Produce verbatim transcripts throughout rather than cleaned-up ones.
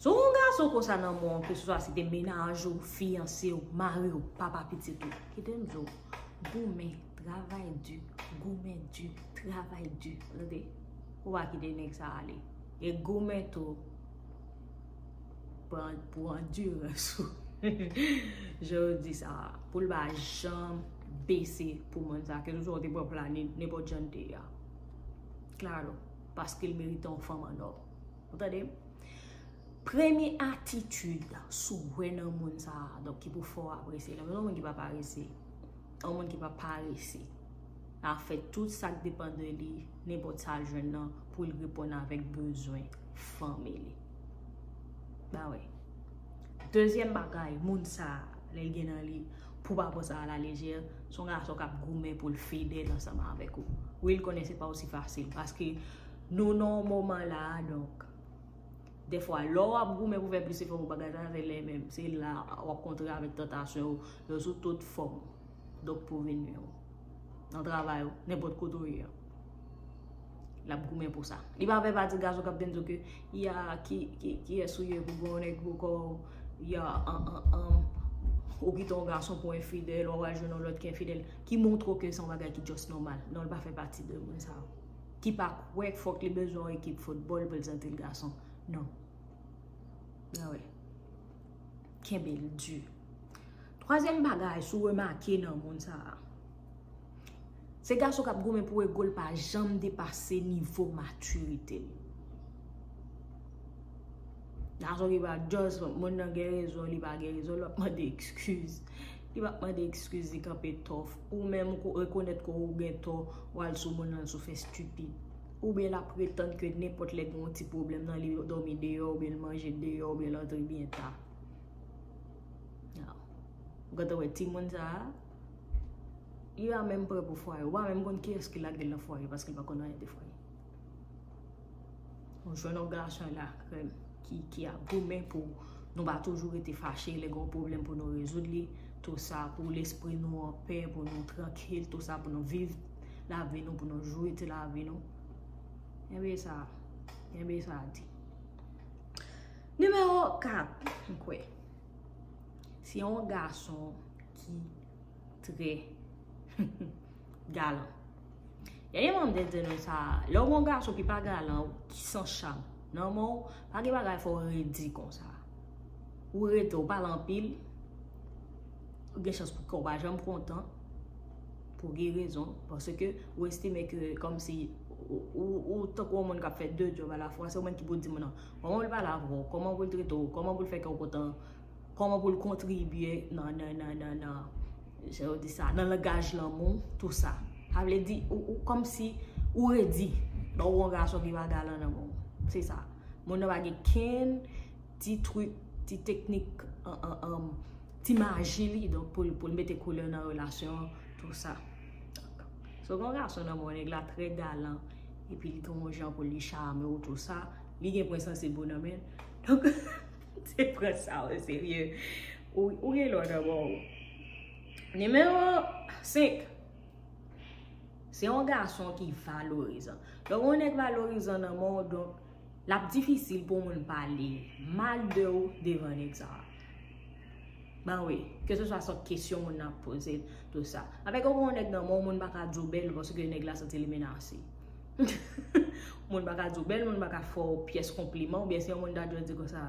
Si w yon gason konsa nan men w, keseswa si te mennaj ou, fiyanse w, mari w, papa pitit ou, kite m di w, goumen, travay di, goumen di, travay di. Tande, ou pa kite nèg sa ale. E goumen tou pou, pou andirans ou. Jan yo di sa, pou l pa janm bese pou moun sa, keseswa w te pran plane nenpòt jan l te ye a. Klaro, paske l merite yon fanm an nò. Ou tande? Premye atitid si w wè nan moun sa a, donk ki pou fè w apresye l, yon moun ki pa parese, yon moun ki pa parese, l ap fè tout sa k depann de li, nenpòt sa l jwenn nan, pou l reponn avèk bezwen fanmi li. Ba wè. Dezyèm bagay, moun sa a, lè l gen nan li, pou pa pran sa a la lejè, se yon gason k ap goumen pou l fidèl ansanm avèk ou. Wi, l konnen se pa osi fasil, paske nou nan yon moman la a, donk, dèfwa, lè w ap goumen pou fè plis efò pou bagay sa, se lè menm, se la w ap kontre avèk tantasyon yo, yo sou tout fòm. Donk, pou vin nwi w nan travay ou, nenpòt kote w ye a, l ap goumen pou sa. Li pa fè pati gason k ap vin di w ke, ya, ki, ki, kiyès ou ye pou gen yon nèg bò kò w, ya, an, an, an, ou kite yon gason pou enfidèl, w al jwenn yon lòt ki enfidèl, ki montre w ke se yon bagay ki just nòmal. Non, li pa fè pati de moun sa yo. Ki pa kwè fòk li bezwen yon ekip foutbòl pou l santi l gason. Non. Ba wè. Kenbe l di. Twazyèm bagay, si w remake nan moun sa a, se gason k ap goumen pou ego l pa janm depase nivo matirite l. Gason ki pa just, moun nan gen rezon, li pa gen rezon, l ap mande ekskiz. Li p ap mande ekskiz, li kanpe tòf. Ou menm ou ko-, rekonèt ke ou gen tò, w al sou moun nan sou fè estipid. Oubyen l ap pretann ke nenpòt lè gen yon ti pwoblèm nan li, dòmi deyò, oubyen l manje deyò, oubyen l antre byen ta. Ou gentan wè timoun sa a, li pa menm prè pou fwaye. Ou pa menm konn kiyès ki lage l nan fwaye paske l pa konn anyen de fwaye. Ou jwenn yon gason la, krèm, ki, ki ap goumen pou nou pa toujou rete fache, lè gen yon pwoblèm pou nou rezoud li, tou sa, pou lespri nou anpè, pou nou trankil, tou sa, pou nou viv lavi nou, pou nou jwi ti lavi nou. Enben sa, enben sa di. Nimewo kat, m kwè. Se yon gason ki trè galan. Dènyèman, m te di nou sa, lè w gen yon gason ki pa galan, ki san cham, nan men w, pa gen bagay fò w redi konsa. Ou rete, ou pale anpil, ou gen chans pou kè w pa janm kontan, pou gen rezon, paske ou estime ke kòmsi ou, ou, ou tankou yon moun k ap fè de djòb alafwa, se ou menm ki pou di moun nan, kòman pou l pale avè w, kòman pou l trete w, kòman pou l fè kè w kontan, kòman pou l kontribye nan, nan, nan, nan, nan, jan yo di sa, nan langaj lanmou, tou sa. Sa vle di, ou, ou kòmsi ou redi, lè w gen yon gason ki pa galan nan men w. Se sa. Moun nan pa gen kenn ti trik, ti teknik, an, an, an, ti maji li, donk pou l, pou l mete koulè nan relasyon an, tou sa. Si w gen yon gason nan men w, nèg la trè galan, epi li gen yon jan pou li chame w, tou sa, li gen pwen sansib ou nan men l. Donk, se pran sa o serye. Ou, ou gen lòt anba w. Nimewo senk. Se yon gason ki valorizan. Lè w gen yon nèg valorizan nan men w, donk, l ap difisil pou moun pale mal de ou devan nèg sa a. Ban wi, keseswa sòt kesyon moun nan ap poze l, tou sa. Avèk yon nèg nan men w, moun pa ka di w bèl paske nèg la santi li menase. Moun pa ka di w bèl, moun pa ka fè w pyès konpliman, oubyen si yon moun ta dwe di konsa,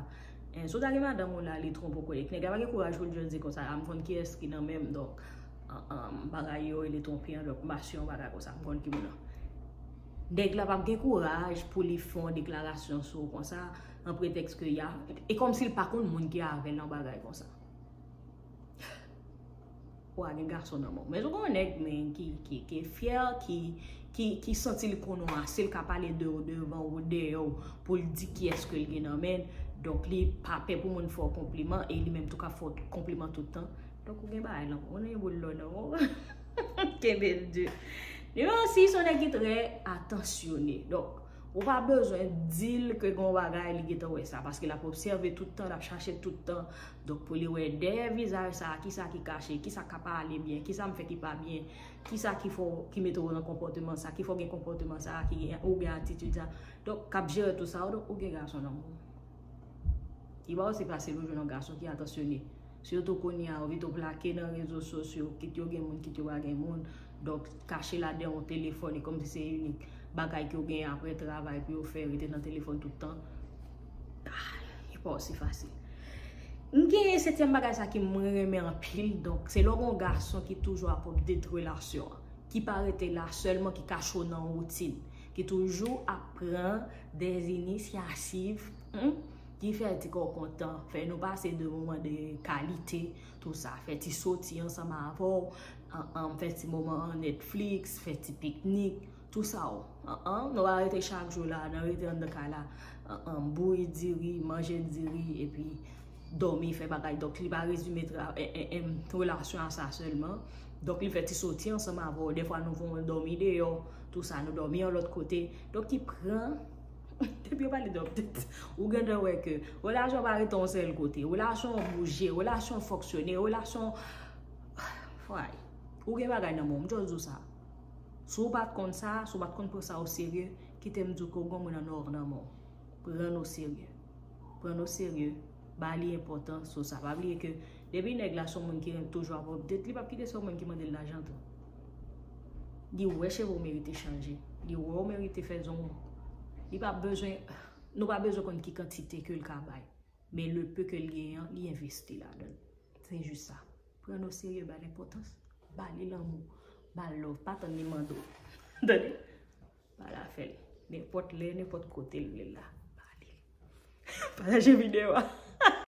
eh, si w ta gen madanm ou la, li twonpe w, kolik. Nèg la pa gen kouraj pou l dwe di konsa, a m konn kiyès ki nan men m, donk, an, an, bagay yo rele twonpe an, donk, m pa si yon bagay konsa, m konn ki moun nan. Nèg la p ap gen kouraj pou li fè yon deklarasyon sou ou konsa, an pretèks ke y a, e kòmsi l pa konn moun ki avè l nan bagay konsa. Ou a gen gason nan men w. Men si w gen yon nèg, men, ki, ki, ki fyè, ki, ki, ki santi li konnen w ase, l ka pale de ou devan ou, dèyè w, pou l di kiyès ke l gen nan men l. Donk, li pa pè pou moun fè w konpliman, e li menm tou ka fè w konpliman tout tan. Donk, ou gen bagay nan men w. Ou gen boul lò nan men w. Kenbe l di. Nimewo sis, se yon nèg ki trè atansyone. Donk, ou pa bezwen di l ke gen yon bagay, li gentan wè sa, paske l ap obsève tout tan, l ap chache tout tan. Donk, pou li wè dèyè vizaj sa a, kisa ki kache, kisa k ap ale byen, kisa m fè ki pa byen, kisa ki fè w, ki mete w nan konpòteman sa, ki fè w gen konpòteman sa, ki gen, ou gen atitid sa. Donk, k ap jere tout sa, donk, ou gen gason nan men w. Li pa osi fasil pou jwenn yon gason ki atansyone. Sitou kounye a, yo vit yo plake nan rezo sosyo, kit yo gen moun, kit yo pa gen moun. Donk, kache ladan yon telefòn, e kòmsi se inik bagay ke yo gen apre travay pou yo fè, rete nan telefòn tout tan. Ah, li pa osi fasil. M gen setyèm bagay sa ki mwen renmen anpil. Donk, se lè w gen yon gason ki toujou ap update relasyon an, ki pa rete la sèlman, ki kache w nan woutin, ki toujou ap pran des inisyativ, hmm, ki fè ti kò kontan, fè nou pase de moman de kalite, tou sa, fè ti soti ansanm avè w, an, an, fè ti moman an Netflix, fè ti piknik, tou sa, o. An, an, nou pa rete chak jou la, nou rete anndan kay la, an, an, bouyi diri, manje diri, epi dòmi, fè bagay. Donk, li pa rezime tra-, e, e, em, relasyon a sa sèlman. Donk, li fè ti soti ansanm avè w. Dèfwa, nou voye w dòmi deyò, tou sa, nou dòmi yon lòt kote. Donk, li pran, depi yo pale de update, ou gentan wè ke relasyon pa rete yon sèl kote. Relasyon an bouje, relasyon an fonksyone, relasyon, fway. Ou gen bagay nan men w, m just di w sa. Si w pa t konn sa, si w pa t konn pran sa o serye, kite m di w ke w gen yon moun an or nan men w. Pran n o serye. Pran n o serye. Ba li enpòtans, so sa. Pa bliye ke depi nèg la se yon moun ki renmen toujou ap update, li p ap kite se yon moun ki mande l lajan tou. Li wè cheve w merite chanje. Li wè w merite fè zong. Li pa bezwen, nou pa bezwen konn ki kantite ke l ka bay. Men le peu ke l genyen an, li envesti ladan l. Se jis sa. Pran n o serye, ba l enpòtans. Ba li lanmou. Ba l love. Pa tann li mande w. Tande? Ba l afè l. Nenpòt lè, nenpòt kote l vle l la. Ba li. Pataje videyo a.